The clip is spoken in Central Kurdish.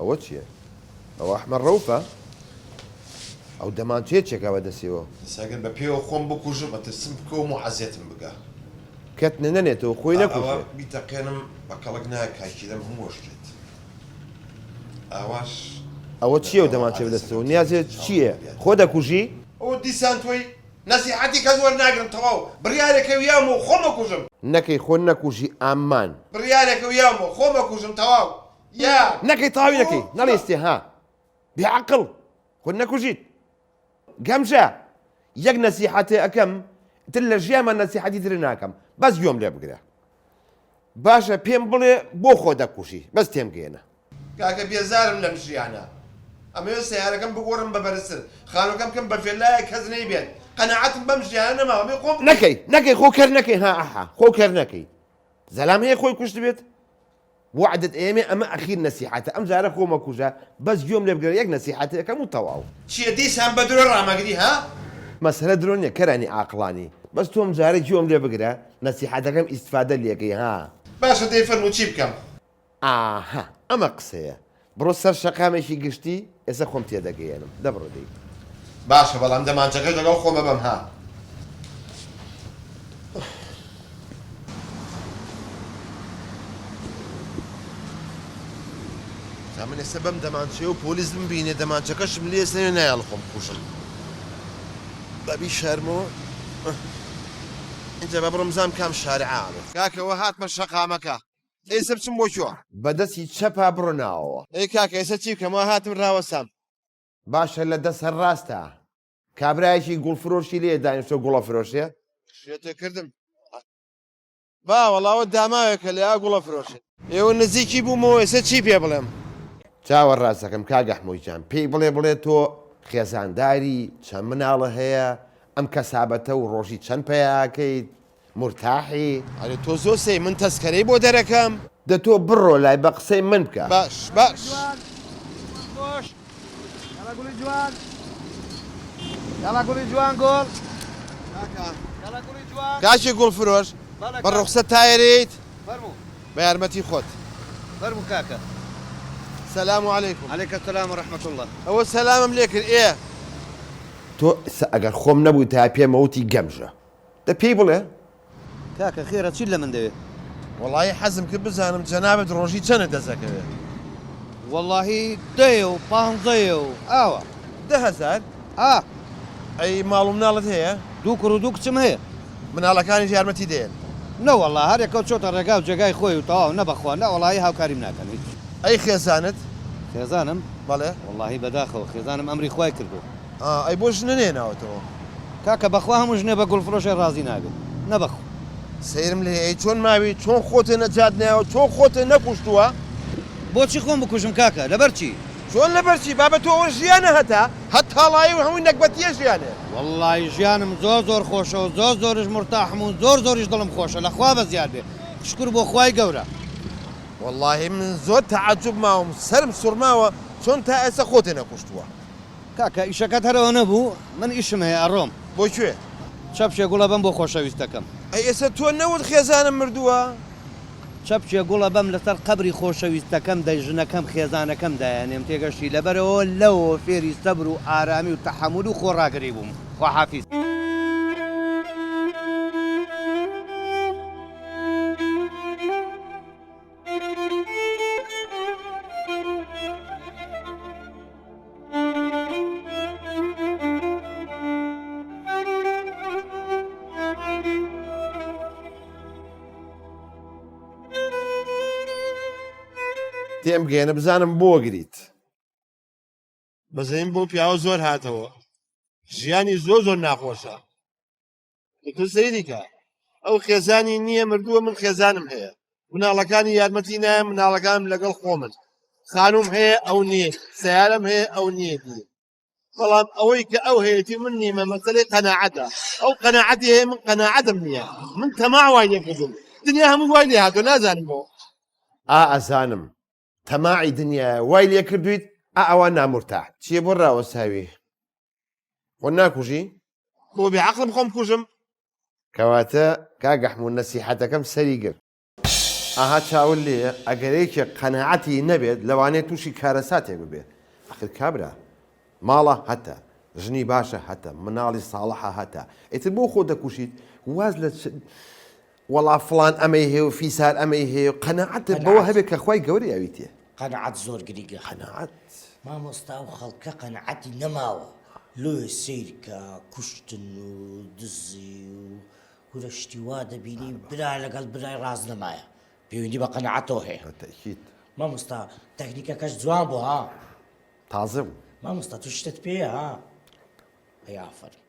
ئەوە چیە؟ ئەوە ئەحمەد ڕەوفە؟ ئەو دەمانچەیە چێکا بە دەسیەوە. ئێستا گەر بە پێوە خۆم بکوژم ئەترسم بکەوم و عەزێتم بگا. کەت نەنێتەوە خۆی ئا ئەوە نەکوژێ. بیتەقێنم بە کەڵک نایە کاکیلەم هەموو ئەشکێت. ئاواش ئەوە چیە ئەو لەبەرئەوە دەمانچەیە بە عەدەسەکەم دەستەوە تێک نیازێ دەچێت چاوم چیە؟ بێت. خۆ دەکوژی؟ ئەوە دیسان تۆی؟ نەسیحەتی کەس وەرناگرم تەواو بڕیارێکە ویامە و خۆم ئەکوژم. نەکەی خۆ نەکوژی ئامان. بڕیارێکە ویامە و خۆم ئەکوژم تەواو یا نەکەی تەواوی و نەکەی نەڵێستێ ها بێ عەقڵ خۆت نەکوژیت گەمژە یەک نەسیحەتێ ئەکەم تر لە ژیانما نەسیحەتی تر ناکەم بەس گوێم لێ بگرە باشە پێم بڵێ بۆ خۆ دەکوژی بەس تێم گەیەنە. کاکە بێزارم لەم ژیانە ئەمەوێ سەیارەکەم بگۆڕم بە بەرزتر خانوەکەم بکەم بە ڤێلایەک کەس نەیبێت قەناعەتم بەم ژیانە نەماوە ئەمەوێ خۆم بکوژم. نەکەی نەکەی خۆ کەر نەکەی ها ئەحا خۆ کەر نەکەی زەلام هەیە خۆی کوشتبێت وەعدت ئەیەمێ ئەمە ئەخیر نەسیحەتە ئەم جارە خۆ مەکوژە بەس گوێم لێ بگرە یەک نەسیحەتێ ئەکەم و تەواو. چیە دیسان بە درۆ ڕامەگری ها؟ مەسەلە درۆ نیە کەرانی عاقڵانی بەس تۆ ئەم جارە گوێم لێ بگرە نەسیحەتەکەم ئیستفادە لێکەی ها. باشە دەی فەرموو چی بکەم؟ ئاها ئەمە قسەیە بڕۆ سەر شەقامێکی گشتی ئێستا خۆم تێدەگەیەنم دە بڕۆ دەی. باشە بەڵام دەمانچەکەش لەگەڵ خۆم ئەبەم ها. جا من ئێستا بەم دەمانچەیە و پۆلیس بمبینێ دەمانچەکەشم لێ سەنێ نایەڵ خۆم بکوژم با بیشارمەوە ئینجا با بڕۆم بزانم کام شارعە ئەبێت. کاکە وە هاتمە شەقامەکە ئێسە بچم بۆ کوێ؟ بە دەستی چەپا بڕۆ ناوەوە. ئەی کاکە ئێسە چی بکەم وا هاتم ڕاوەستام. باشە لە دەست هەر ڕاستە کابرایەکی گوڵ فرۆشی لێیە دانیشتوە گوڵ ئەفرۆشێ؟ شێتێ کردم با وەڵا ئەوە داماوێکە لێیا گوڵ ئەفرۆشێ. ئێوە نزیکی بوومەوە ئێسە چی پێ بڵێم؟ چاوە ڕاستەکەم کاک ئەحمۆی جان پێی بڵێ بڵێ تۆ خێزانداری چەند مناڵە هەیە ئەم کەسابەتە و ڕۆژی چەند پەیاکەیت مورتاحی؟ ئەرێ تۆ زۆر سەی من تەسکەرەی بۆ دەرەکەم. دە تۆ بڕۆ لای بە قسەی من بکە. باش باش. کاکی گوڵ فرۆش بە ڕوخسەت تایەرێیت بە یارمەتی خۆت. سلام علیکم. ئەوە سەلامم لێ کرد ئێ. تۆ ئەگەر خۆم نەبوویتایە پێمەوتی گەمژە. دە پێی بڵێ. کاکە خێرە چیت لە من دەوێ؟ وەڵاهی حەزم کرد بزانم جەنابت ڕۆژی چەنت دەست ئەکەوێ؟ وەڵاهی دەیە و پانزەیە و ئاوا. 10,000؟ ئا. ئەی ماڵ و مناڵت هەیە؟ دوو کوڕ و دوو کچم هەیە. مناڵەکانیش یارمەتی دەیەن؟ نەوەڵا هەر یەکەو چۆتە ڕێگا و جێگای خۆی و تەواو نە بەخوا نەوەڵاهی هاوکاریم ناکەن هیچ. ئەی خێزانت؟ خێزانم؟ بەڵێ. وەڵاهی بەداخەوە خێزانم ئەمری خوای کردووە. ئا ئەی بۆ ژنە نەهێناوەتەوە؟ کاکە بەخوا هەموو ژنێ بە گوڵ فرۆشێ ڕازی نابێ نە بەخوا. سەیرم لێیە ئەی چۆن ماوی چۆن خۆتێ نەجات نایەوە چۆن خۆتێ نەکوشتووە؟ بۆچی خۆم بکوژم کاکە لەبەر چی؟ چۆن لەبەر چی بابە تۆ ئەوە ژیانە هەتا هەت تاڵایی و هەمووی نەگبەتیە ژیانێ. وەڵڵاهی ژیانم زۆر زۆر خۆشە و زۆر زۆریش مورتاحم و زۆر زۆریش دڵم خۆشە لە خوا بەزیاد بێ شوکر بۆ خوای گەورە. وەڵڵاهی من زۆر تەعەجوب ماوم سەرم سوڕماوە چۆن تا ئێستا خۆتێ نەکوشتووە. کاکە ئیشەکەت هەر ئەوە نەبوو؟ من ئیشم هەیە ئەڕۆم. بۆ کوێ؟ چەپکێ گوڵ ئەبەم بۆ خۆشەویستەکەم. ئەی ئێستا تۆ نەوت خێزانم مردووە؟ چەپکێ گوڵ ئەبەم لەسەر قەبری خۆشەویستەکەم دەی ژنەکەم خێزانەکەم دایەنێم تێگەشتی لەبەرئەوە لەوەوە فێری سەبر و ئارامی و تەحەمول و خۆڕاگری بووم خواحافیز. تێم بگەێنە بزانم بۆ گریت. بەزەیم بۆ پیاوە زۆر هاتەوە ژیانی زۆر زۆر ناخۆشە تۆ سەیری کە ئەو خێزانی نییە مردووە من خێزانم هەیە مناڵەکانی یارمەتی نایە مناڵەکانم لەگەڵ خۆمن خانوم هەیە ئەو نییە سیارم هەیە ئەو نییە بەڵام ئەوەی کە ئەو هەیەتی من نیمە مەسەلەی قەناعەتە ئەو قەناعەتی هەیە من قەناعەتم نییە من تەماع وای لێکردم دنیا هەموو وای لێ هاتووە نازانم بۆ ئا ئەزانم تەماعی دنیایە وای لێ کردویت ئا ئەوە نامورتاح چیە بۆ ڕاوەستاوی خۆ ناکوژی؟ بۆ بێ عەقڵم خۆم کوژم؟ کەواتە کاک ئەحمو نەسیحەتەکەم سەری گرت. ئەها چاوت لێیە ئەگەر یەکێک قەناعەتی نەبێت لەوانەیە تووشی کارەساتێک ببێت ئەخر کابرا ماڵە هەتە ژنی باشە هەتە مناڵی ساڵحە هەتە ئیتر بۆ خۆ دەکوشیت واز لە وەڵا فڵان ئەمەی هەیە و فیسار ئەمەی هەیە و قەناعەتت بەوە هەبێت کە خوای گەورە یاویتێ. قەناعەت زۆر گرینگە. قەناعەت. مامۆستا ئەو خەڵکە قەناعەتی نەماوە لۆیە سەیرکە کوشتن و دزی و کورە شتی وا دەبینی برا لەگەڵ برای ڕاست نەمایە پەیوەندی بە قەناعەتەوە هەیە. بەتەئکید. مامۆستا تەکنیکەکەش جوان بوو ها. تازە بوو. مامۆستا تو شتت پێیە ها؟ ئەی ئافەرم.